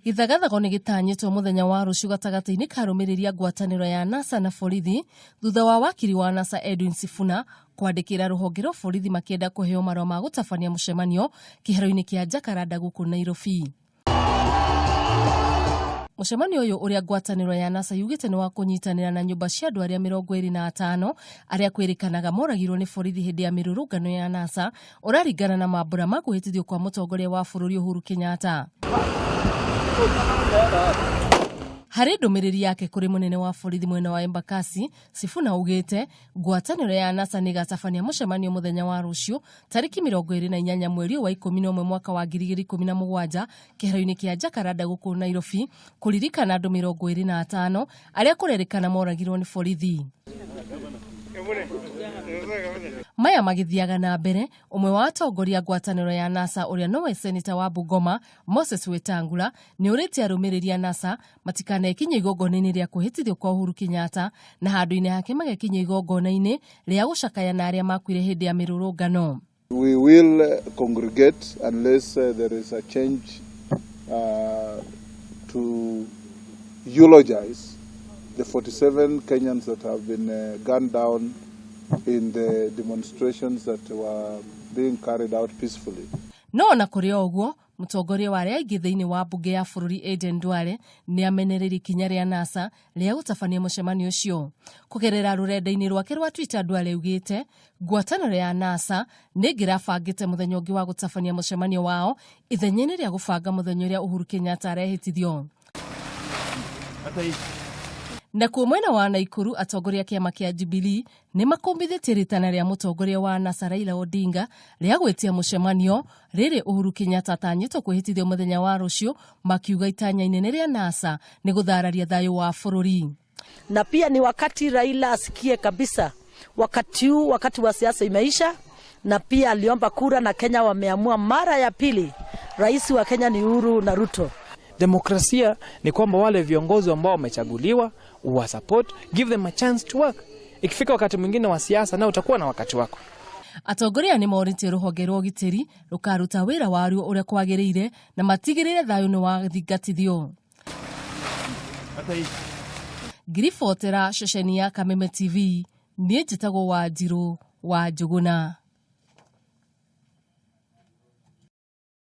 Gĩthagathago nĩ gĩtanyĩtwo mũthenya wa rũciũ gatagatĩ-inĩ ka arũmĩrĩri a ngwatanĩro ya NASA na borithi thutha wa wakiri wa NASA Edwin Sifuna kwandĩkĩra rũhonge rwa borithi makĩenda kũheo marũa ma gũtabania mũcemanio kĩharo-inĩ kĩa Jacaranda gũkũ Nairobi. Mũcemanio ũyũ ũrĩa ngwatanĩro ya NASA yugĩte nĩ wa kũnyitanĩra na nyũmba cia andũ arĩa 25 arĩa kwĩrĩkanaga moragirwo nĩ borithi hĩndĩ ya mĩrũrũngano ya NASA ũraringana na mambũra ma kwĩhĩtithio kwa mũtongoria wa bũrũri Uhuru Kenyatta. Harĩ ndũmĩrĩri yake kũrĩ mũnene wa borithi mwena wa Embakasi, Sifuna augĩte ngwatanĩro ya NASA nĩ ĩgatabania mũcemanio mũthenya wa rũciũ tarĩki 28 mweri ũyũ wa 11 mwaka wa 2017 kĩharo-inĩ kĩa Jacaranda gũkũ Nairobi kũririkana andũ 25 arĩa kũrerĩkana moragirwo nĩ borithi. Maya magĩthiaga na mbere, ũmwe wa atongoria a ngwatanĩro ya NASA ũrĩa nowe seneta wa Bungoma Moses Wetangula nĩ ũrĩtie arũmĩrĩri a NASA matikanekinyie igongona-inĩ rĩa kwĩhĩtithio kwa Uhuru Kenyatta na handũ-inĩ hake magekinyia igongona-inĩ rĩa gũcakaya na arĩa makuire hĩndĩ ya mĩrũrũngano. We will congregate unless there is a change to eulogize the 47 Kenyans that have been gunned down in the demonstrations that were being carried out peacefully. No ona kũrĩ o ũguo, mũtongoria wa arĩa aingĩ thĩinĩ wa mbunge ya bũrũri Aden Duale nĩ amenereirie ikinya rĩa NASA rĩa gũtabania mũcemanio ũcio. Kũgerera rũrenda-inĩ rwake rwa Twitter, Duale augĩte ngwatanĩro ya NASA nĩ ĩngĩrabangĩte mũthenya ũngĩ wa gũtabania mũcemanio wao ithenya-inĩ rĩa gũbanga mũthenya ũrĩa Uhuru Kenyatta arehĩtithio. Nakuo mwena wa Naikuru, atongoria a kĩama kĩa Jubilee nĩ makũmbithĩtie rĩtana rĩa mũtongoria wa NASA Raila Odinga rĩa gwĩtia mũcemanio rĩrĩ Uhuru Kenyatta atanyĩtwo kwĩhĩtithio mũthenya wa rũciũ, makiuga itanya inene rĩa NASA nĩ gũthararia thayũ wa bũrũri. Na pia ni wakati Raila asikie kabisa wakati huu, wakati wa siasa imeisha, na pia aliomba kura na Kenya wameamua mara ya pili, rais wa Kenya ni Uhuru na Ruto. Demokrasia ni kwamba wale viongozi ambao wamechaguliwa uwa support, give them a chance to work. Ikifika wakati mwingine wa siasa, na utakuwa na wakati wako. Atongoria nĩ morĩtie rũhonge rwa ũgitĩri rũkaruta wĩra waruo ũrĩa kwagĩrĩire na matigĩrĩre thayũ nĩ wathingatithio. Ngiribotera ceceni ya Kameme TV, niĩ njĩtagwo Wanjirũ wa Njũgũna.